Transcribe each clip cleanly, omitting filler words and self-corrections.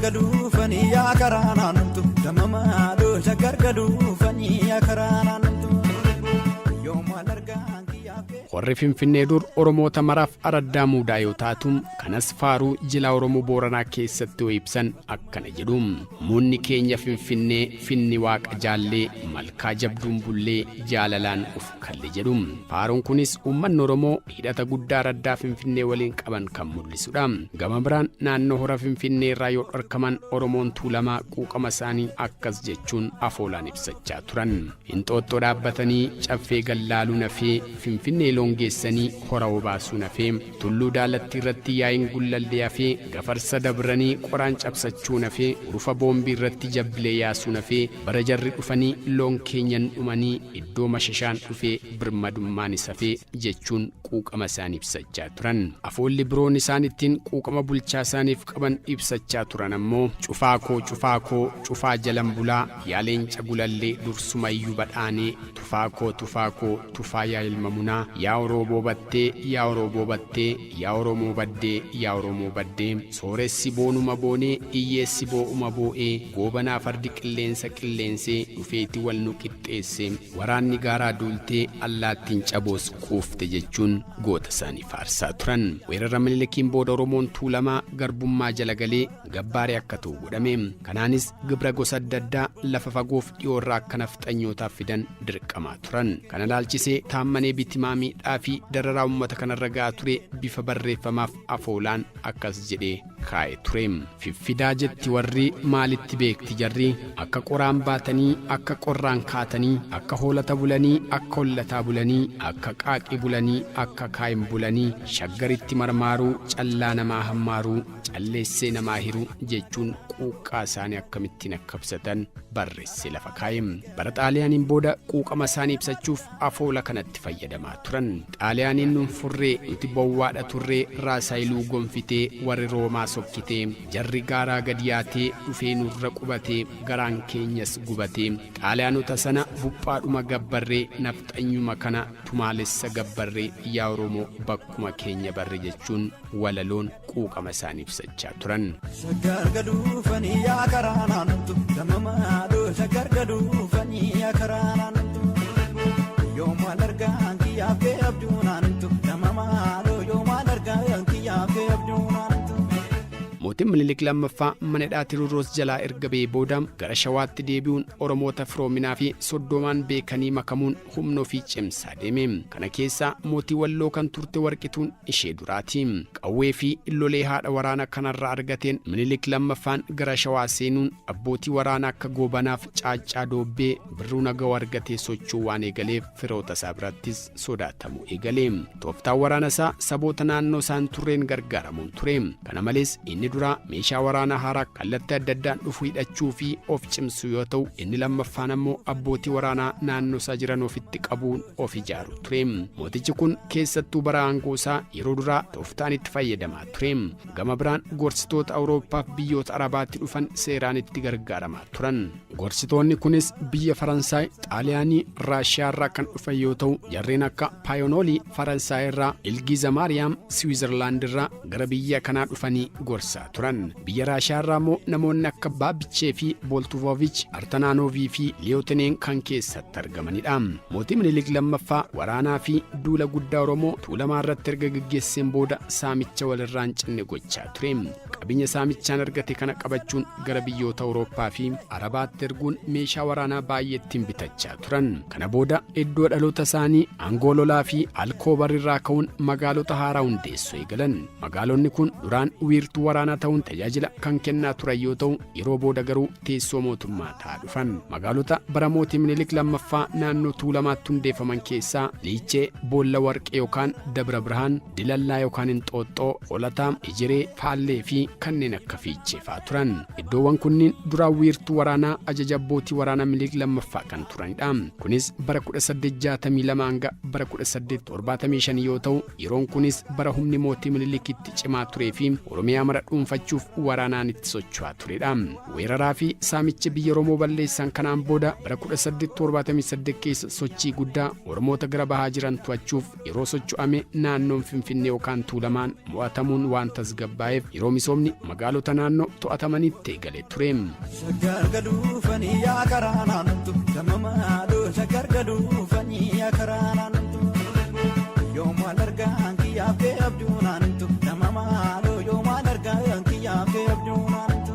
galuufanii yaa karaa naannumtu damamaadhoo shaggar galuufanii yaa karaa naannumtu yoomaan argaan kiyyaaf. Warri Finfinnee dur Oromoota maraaf araddaa muudaa yoo taatu, kanas faaruu jilaa Oromoo Booranaa keessatti yoo ibsan akkana jedhu. Muunni keenya Finfinnee, finni waaqa jaallee, malkaa jabduun bullee, jaalalaan uf kalle jedhu. Faaruun kunis uummanni Oromoo hidhata guddaa araddaa Finfinnee waliin qaban kan mul'isudha. Gama biraan naannoo hora Finfinnee irraa yoo dhorkaman Oromoon Tuulamaa quuqama isaanii akkas jechuun afoolaan ibsachaa turan. Inxooxxoo dhaabbatanii caffee gallaaluu nafee, Finfinnee loon geessanii hora obaasuu nafee, tulluu daalattii irratti yaa'iin gullallee hafee, gafarsa dabranii qoraan cabsachuu nafee, urufa boombii irratti jabbilee yaasuu nafee, bara jarri dhufanii loon keenyan dhumanii, iddoo mashashaan dhufee birmadummaanis hafee jechuun quuqama isaanii ibsachaa turan. Afoolli biroon isaan ittiin quuqama bulchaa isaaniif qaban ibsachaa turan ammoo, cufaa koo cufaa koo cufaa jalan bulaa, yaa leenca gulallee dursumayyuu badhaanee, tufaa koo tufaa koo tufaa yaa ilma munaa, yaa Orooboo battee yaa Orooboo battee, yaa Oromoo baddee yaa Oromoo baddee, sooressi boonuma boonee hiyyeessi boo'uma boo'ee, goobanaa fardi qilleensa qilleensee dhufeeti wal nu qixxeesse, waraanni gaaraa duultee allaattiin caboos quufte jechuun goota isaanii faarsaa turan. Weerara Minilikiin booda Oromoon Tuulamaa garbummaa jala galee gabbaaree akka ta'u godhame. Kanaanis gibira gosa adda addaa lafa fagoof dhiyoo irraa akka nafxanyootaaf fidan dirqamaa turan. Kana ilaalchisee Taammanee Bitimaa miidhaa fi dararaa uummata kanarra ga'aa ture bifa barreeffamaaf afoolaan akkas jedhee kaa'ee ture. Fiffidaa jetti warri maalitti beekti jarri, akka qoraan baatanii, akka qorraan kaatanii, akka hoolata bulanii, akka hollataa bulanii, akka qaaqii bulanii, akka kaayim bulanii, shaggaritti marmaaruu, callaa namaa hammaaruu, calleessee namaa hiruu jechuun quuqqaa isaanii akkamittiin akka ibsatan barreessee lafa kaa'e. Bara Xaaliyaaniin booda quuqama isaanii ibsachuuf afoola kanatti fayyadamaa turan. Xaaliyaaniin nun furree nuti bowwaadha turree, Raasaayiluu gonfitee warri Roomaa sokkitee, jarri gaaraa gad yaatee dhufee nurra qubatee, garaan keenyas gubatee, Xaaliyaanota sana buphaadhuma gabbarree, nafxanyuma kana tumaalessa gabbarree, yaa Oromoo bakkuma keenya barre jechuun walaloon quuqama isaanii ibsachaa turan. Shaggar galuufanii yaa karaa naannumtu damamaadhoo shaggar galuufanii yaa karaa naannumtu yoomaan argaan kiyyaaf kee abduu naannumtu damamaadhoo yoomaan argaan kiyyaaf kee abduu naannumtu. Mootiin Minilik lammaffaa mana hidhaa Tewodroos jalaa erga ba'ee booda gara Shawaatti deebi'uun Oromoota firoominaa fi soddoomaan beekanii makamuun humna ofii cimsaa deeme. Kana keessaa mootii Walloo kan turte Warqituun ishee duraati. Qawwee fi lolee haadha waraana kanarraa argateen Minilik lammaffaan gara Shawaa seenuun abbootii waraanaa akka Goobanaaf Caaccaa Doobbee, Birruu Nagawoo argatee socho'uu waan eegaleef firoota isaa birattis sodaatamuu eegale. Tooftaan waraana isaa saboota naannoo isaan turreen gargaaramuun ture. Kana malees inni duraa meeshaa waraanaa haaraa kallattii adda addaan dhufu hidhachuu fi of cimsuu yoo ta'u, inni lammaffaan ammoo abbootii waraanaa naannoo isaa jiran ofitti qabuun of ijaaru ture. Mootichi kun keessattuu bara aangoo isaa yeroo duraa tooftaan itti fayyadamaa ture. Gama biraan gorsitoota Awurooppaaf biyyoota Arabaatti dhufan seeraan itti gargaaramaa turan. Gorsitoonni kunis biyya Faransaay, Xaaliyaanii, Raashiyaa irraa kan dhufan yoo ta'u, jarreen akka Paayonoolii Faransaay irraa, Ilgiiza Maariyaam Siwiizerlaand irraa gara biyya kanaa dhufanii gorsaa turan. Biyya Raashiyaa irraa immoo namoonni akka Baabichee fi Booltuvoovich, Artanaanoovii fi Liyooteneen kan keessatti argamanidha. Mootii Minilik lammaffaa waraanaa fi duula guddaa Oromoo Tuulamaa irratti erga geggeesseen booda saamicha walirraa hin cinne gochaa ture. Qabeenya saamichaan argate kana qabachuun gara biyyoota Awurooppaa fi Arabaatti erguun meeshaa waraanaa baay'ee ittiin bitachaa turan. Kana booda iddoo dhaloota isaanii aangoo lolaa fi alkoobar irraa ka'uun magaalota haaraa hundeessuu eegalan. Magaalonni kun duraan wiirtuu waraanaa ta'uun tajaajila kan kennaa turan yoo ta'u, yeroo booda garuu teessoo mootummaa ta'aa dhufan. Magaalota bara mootii Minilik lammaffaa naannoo Tuulamaatti hundeeffaman keessaa Liichee, Boolla Warqee yookaan Dabra Birhaan, Dilallaa yookaan Inxooxxoo, Holataa, Ejeree, Faallee fi kanneen akka Fiichee fa'aa turan. Iddoowwan kunniin duraan wiirtuu waraanaa ajaja abbootii waraanaa Minilik lammaffaa kan turanidha. Kunis bara 1862 hanga bara 1875 yoo ta'u, yeroon kunis bara humni mootii Minilik itti cimaa turee fi Oromiyaa mara dhuunfachuuf waraanaan itti socho'aa turedha. Weeraraa fi saamicha biyya Oromoo balleessan kanaan booda bara 1878 keessa sochii guddaa Oromoota gara bahaa jiran to'achuuf yeroo socho'ame naannoon Finfinnee yookaan Tuulamaan mo'atamuun waan tasgabbaa'eef yeroo misoomni Jijjiiramni magaalota naannoo to'atamanitti eegale ture. Shaggar gaduufanii yaa karaa naanntu damamaadhoo shaggar gaduufanii yaa karaa naanntu yoomaan argaan kiyyaaf kee abduu naanntu damamaadhoo yoomaan argaan kiyyaaf kee abduu naanntu.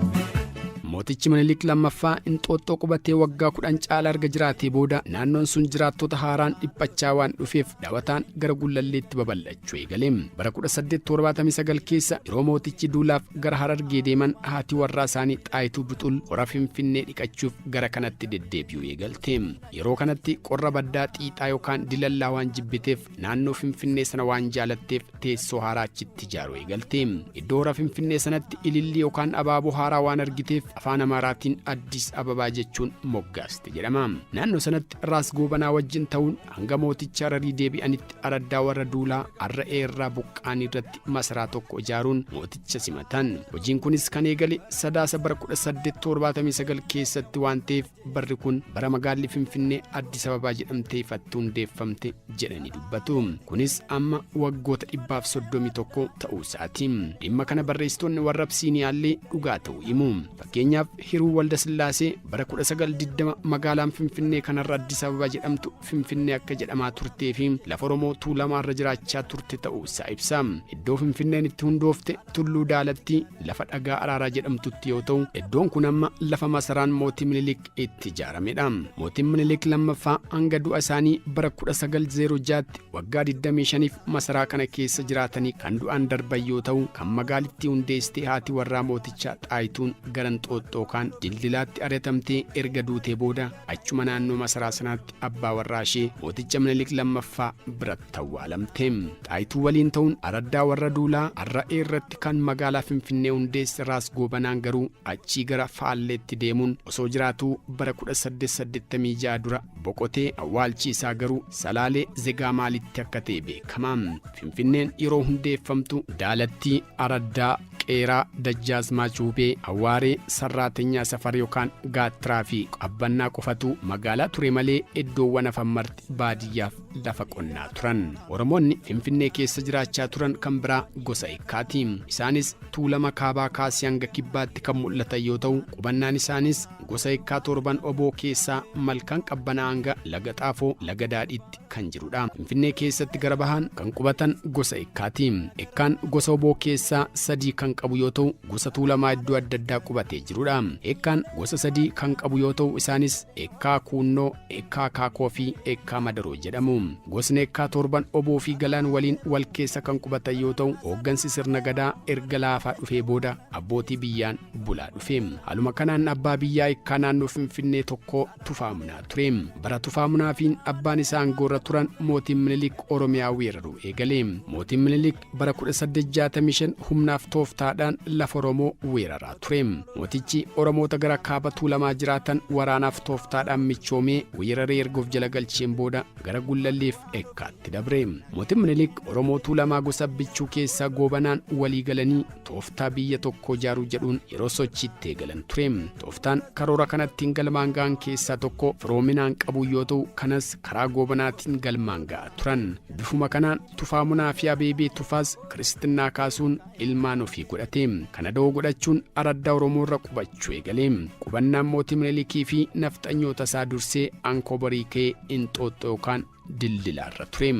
Mootichi Minilik lammaffaa Inxooxxoo qubatee waggaa 10 caala erga jiraatee booda naannoon sun jiraattota haaraan dhiphachaa waan dhufeef dhawataan gara Gullalleetti babal'achuu eegale. Bara 1879 keessa yeroo mootichi duulaaf gara Harargee deeman haati warraa isaanii Xaayituu Bixul hora Finfinnee dhiqachuuf gara kanatti deddeebi'uu eegalte. Yeroo kanatti qorra baddaa xiixaa yookaan dilallaa waan jibbiteef naannoo Finfinnee sana waan jaalatteef teessoo haaraa achitti ijaaruu eegalte. Iddoo hora Finfinnee sanatti ilillii yookaan abaaboo haaraa waan argiteef afaan Amaaraatiin Addis Ababaa jechuun moggaaste jedhama. Naannoo sanatti Raas Goobanaa wajjin ta'uun hanga mooticha Hararii deebi'anitti araddaa warra Duulaa Arra'ee irraa buqqa'an irratti masaraa tokko ijaaruun mooticha simatan. Hojiin kunis kan eegale Sadaasa bara 1879 keessatti waan ta'eef barri kun bara magaalli Finfinnee Addis Ababaa jedhamtee ifatti hundeeffamte jedhanii dubbatu. Kunis amma waggoota 131 ta'uu isaati. Dhimma kana barreessitoonni warra Absiiniyaallee dhugaa ta'uu himu. Fakkeenyaaf Hiruu Waldasillaasee bara 1920 magaalaan Finfinnee kanarra Addis Ababaa jedhamtu Finfinnee akka jedhamaa turtee fi lafa Oromoo Tuulamaa irra jiraachaa turte ta'uu isaa ibsa. Iddoo Finfinneen itti hundoofte Tulluu Daalatti lafa dhagaa Araaraa jedhamtutti yoo ta'u, iddoon kun amma lafa masaraan mootii Minilik itti ijaaramedha. Mootiin Minilik lammaffaa hanga du'a isaanii bara 1906tti waggaa 25f masaraa kana keessa jiraatanii kan du'aan darban yoo ta'u, kan magaalittii hundeessite haati warraa mootichaa Xaayituun gara Inxooxxoo kaan Dildilaatti ari'atamtee erga duutee booda achuma naannoo masaraa sanaatti abbaa warraa ishee mooticha Minilik lammaffaa biratti awwaalamte. Xaayituu waliin ta'uun araddaa warra Duulaa Arra'ee irratti kan magaalaa Finfinnee hundeesse Raas Goobanaan garuu achii gara Faalleetti deemuun osoo jiraatuu bara 1886 dura boqotee awwaalchi isaa garuu Salaalee Zegaamaalitti akka ta'e beekama. Finfinneen yeroo hundeeffamtu Daalattii, Araddaa, Qeeraa, Dajjaazmaach Wubee, Awwaaree, Sarraatenyaa Safar yookaan Gaattiraa fi Qabbannaa qofatu magaalaa ture malee iddoowwan hafan marti baadiyyaaf lafa qonnaa turan. Oromoonni Finfinnee keessa jiraachaa turan kan biraa gosa Ekkaati. Isaanis Tuulama kaabaa kaasee hanga kibbaatti kan mul'atan yoo ta'u, qubannaan isaanis gosa Ekkaa Torban Oboo keessaa Malkaan Qabbanaa hanga Laga Xaafoo, Laga Daadhiitti kan jirudha. Finfinnee keessatti gara bahaan kan qubatan gosa Ekkaati. Ekkaan gosa Oboo keessaa sadii kan qabu yoo ta'u, gosa Tuulamaa iddoo adda addaa qubatee jirudha. Ekkaan gosa sadii kan qabu yoo ta'u, isaanis Ekkaa Kuunnoo, Ekkaa Kaakoo fi Ekkaa Madaroo jedhamu. Gosni Ekkaa Torban Oboo fi Galaan waliin wal keessa kan qubatan yoo ta'u, hooggansi sirna Gadaa erga laafaa dhufee booda abbootii biyyaan bulaa dhufe. Haaluma kanaan abbaa biyyaa Ekkaa naannoo Finfinnee tokko Tufaa Munaa ture. Bara Tufaa Munaafiin abbaan isaa aangoorra turan mootiin Minilik Oromiyaa weeraruu eegale. Mootiin Minilik bara 1865 humnaaf tooftaadhaan lafa Oromoo weeraraa ture. Mootichi Oromoota gara kaaba Tuulamaa jiraatan waraanaaf tooftaadhaan michoomee weeraree erga of jala galcheen booda gara Gullalleef Ekkaatti dabre. Mootiin Minilik Oromoo Tuulamaa gosa Abbichuu keessaa Goobanaan walii galanii tooftaa biyya tokko ijaaruu jedhuun yeroo sochiitti eegalan ture. Tooftaan karoora kanattiin galmaan ga'an keessaa tokko firoominaan qabuu yoo ta'u, kanas karaa Goobanaatiin galmaan ga'aa turan. Bifuma kanaan Tufaa Munaa fi Abeebee Tufaas kiristinnaa kaasuun ilmaan ofii godhate. Kana da'oo godhachuun araddaa Oromoo irra qubachuu eegale. Qubannaan mootii Minilikii fi nafxanyoota isaa dursee Ankoobarii ka'ee Inxooxxoo yookaan Dildilaa irra ture.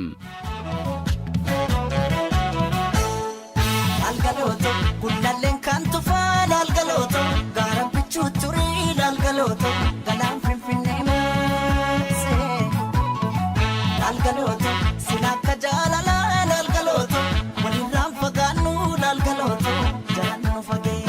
Laalgalooto gullalleen kan tufaa laalgalooto gaara bichuu turii laalgalooto galaan finfinnee maasee laalgalooto sin akka jaalalaa laalgalooto walirraan fagaannu laalgalooto jalaan nu fageesse.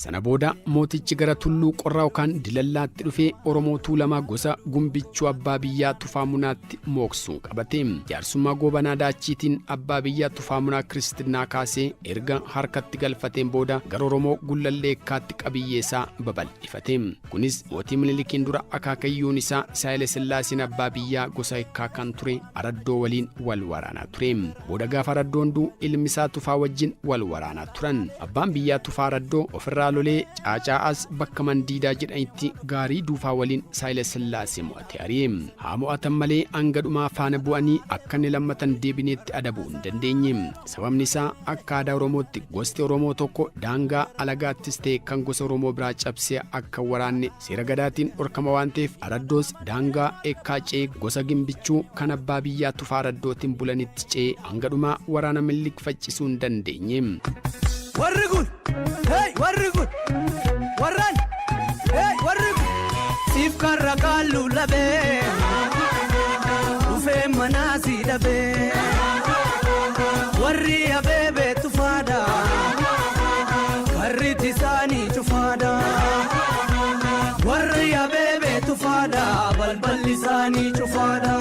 Sana booda mootichi gara Tulluu Qorraa yookaan Dilallaatti dhufee Oromoo Tuulamaa gosa Gumbichuu Abbaa Biyyaa Tufaa Munaatti mooksuun qabate. Jaarsummaa Goobanaa Daachiitiin Abbaa Biyyaa Tufaa Munaa Kiristinnaa kaasee erga harkatti galfateen booda gara Oromoo Gullallee Ekkaatti qabiyyee isaa babal'ifate. Kunis mootii Minilikiin dura akaakayyuun isaa Saahile Sillaaseen Abbaa Biyyaa gosa Ekkaa kan ture Araddoo waliin wal waraanaa ture. Booda gaafa Araddoon du'u ilmi isaa Tufaa wajjin wal waraanaa turan. Abbaan biyyaa Tufaa Araddoo ofirraa lolee lolee Caacaa'as bakka Mandiidaa jedhanitti gaarii duufaa waliin Saayila Sillaasee mo'ate ari'e. Haa mo'atan malee hanga dhumaa faana bu'anii akka inni lammatan deebineetti adabuu hin dandeenye. Sababni isaa akka aadaa Oromootti gosti Oromoo tokko daangaa alagaattis ta'e kan gosa Oromoo biraa cabsee akka waraanne seera gadaatiin dhorkama waan ta'eef Araddoos daangaa Eekkaa ce'ee gosa Gimbichuu kan abbaa biyyaa Tufaa Araddootiin bulanitti ce'ee hanga dhumaa waraana Minilik faccisuu hin dandeenye. Warri kun, hey, warri kun, warraan, hey, warri kun, siif karra kaallu labee, dhufee manaa si dhabee, warri abeebee tufaadha, karri isaanii cufaadha, warri abeebee tufaadha, balballi isaanii cufaadha.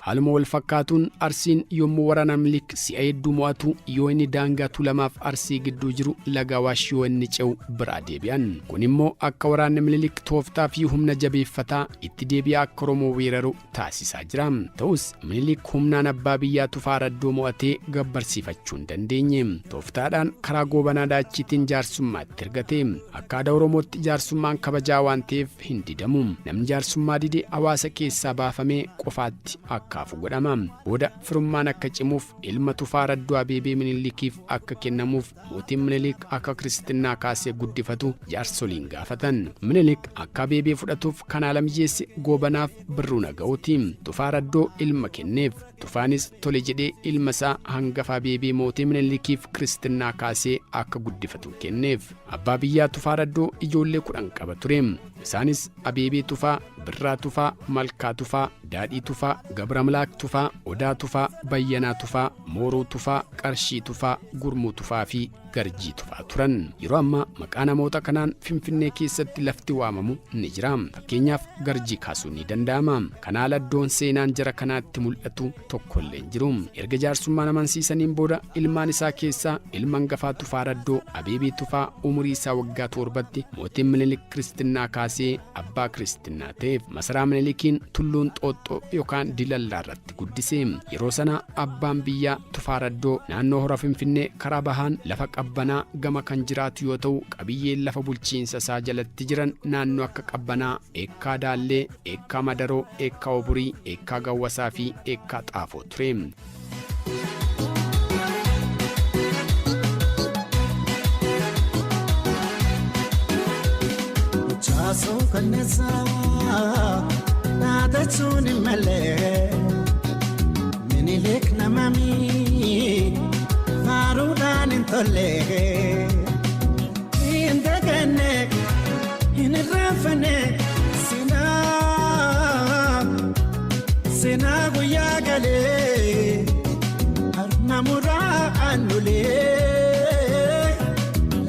Haaluma wal fakkaatuun Arsiin yommuu waraana Minilik si'a hedduu mo'atu yoo inni daangaa Tuulamaaf Arsii gidduu jiru laga Awaash yoo inni ce'u biraa deebi'an. Kun immoo akka waraanni Minilik tooftaa fi humna jabeeffataa itti deebi'aa akka Oromoo weeraru taasisaa jira. Ta'us Minilik humnaan abbaa biyyaa Tufaa Araddoo mo'atee gabbarsiifachuu hin dandeenye. Tooftaadhaan karaa Goobanaa Daachiitiin jaarsummaatti ergate. Akka aadaa Oromootti jaarsummaan kabajaa waan ta'eef hin didamu. Namni jaarsummaa dide hawaasa keessaa baafamee qofaatti akka hafu godhama. Booda firummaan akka cimuuf ilma Tufaa Araddoo Abeebee Minilikiif akka kennamuuf mootiin Minilik akka kiristinnaa kaasee guddifatu jaarsoliin gaafatan. Minilik akka Abeebee fudhatuuf kan haala mijeesse Goobanaaf Birruu Naga'ooti. Tufaa Araddoo ilma kenneef. Tufaanis tole jedhee ilma isaa hangafa Abeebee mootii Minilikiif kiristinnaa kaasee akka guddifatu kenneef. Abbaa biyyaa Tufaa Araddoo ijoollee 10 qaba ture. Isaanis Abeebee Tufaa, Birraa Tufaa, Malkaa Tufaa, Daadhii Tufaa, Gabramlaak Tufaa, Odaa Tufaa, Bayyanaa Tufaa, Mooruu Tufaa, Qarshii Tufaa, Gurmuu Tufaa fi Garjii Tufaa turan. Yeroo ammaa maqaa namoota kanaan Finfinnee keessatti lafti waamamu ni jira. Fakkeenyaaf Garjii kaasuun ni danda'ama. Kana ala iddoon seenaan jara kanaatti mul'atu tokkollee hin jiru. Erga jaarsummaan amansiisaniin booda ilmaan isaa keessaa ilma hangafaa Tufaa Araddoo Abeebee Tufaa umurii isaa waggaa 7tti mootiin Minilik kiristinnaa kaasee abbaa kiristinnaa ta'eef. Masaraa Minilikiin tulluun Xooxxoo yookaan Dilallaa irratti guddise. Yeroo sana abbaan biyyaa Tufaa Araddoo naannoo hora Finfinnee karaa bahaan lafa Qabbanaa gama kan jiraatu yoo ta'u qabiyyeen lafa bulchiinsa isaa jalatti jiran naannoo akka Qabbanaa, Eekkaa Daallee, Eekkaa Madaroo, Eekkaa Oburii, Eekkaa Gawwasaa fi Eekkaa Xaafoo ture. Muchaasoo kanneessaa dhaadachuun hin malee Minilik namami faaruudhaan hin tolle. Hin daganne hin irraanfanne seenaa seenaa guyyaa galee harma muraa aannulee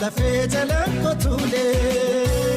lafee jala kotuulee.